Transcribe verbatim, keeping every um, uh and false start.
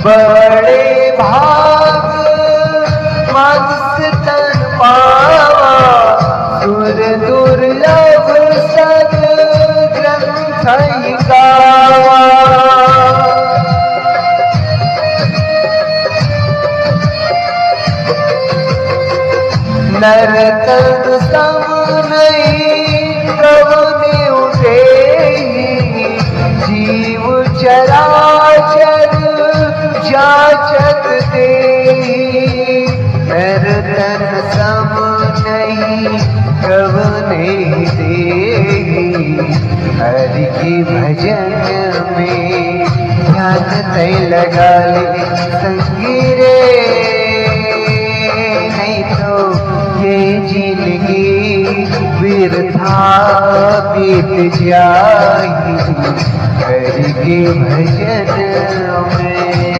बड़े भाग मानुष तन पावा, सुर दुर्लभ सत ग्रंथ ही गावा। नर तन सम नहीं कवने उठे, जीव चराचर जाचत दे। नर तन सम नहीं कवने दे, हरि के भजन में ध्यान तै लगा ले संगी रे, नहीं तो ये जिंदगी बिरथा बीत जाही। हरि के भजन में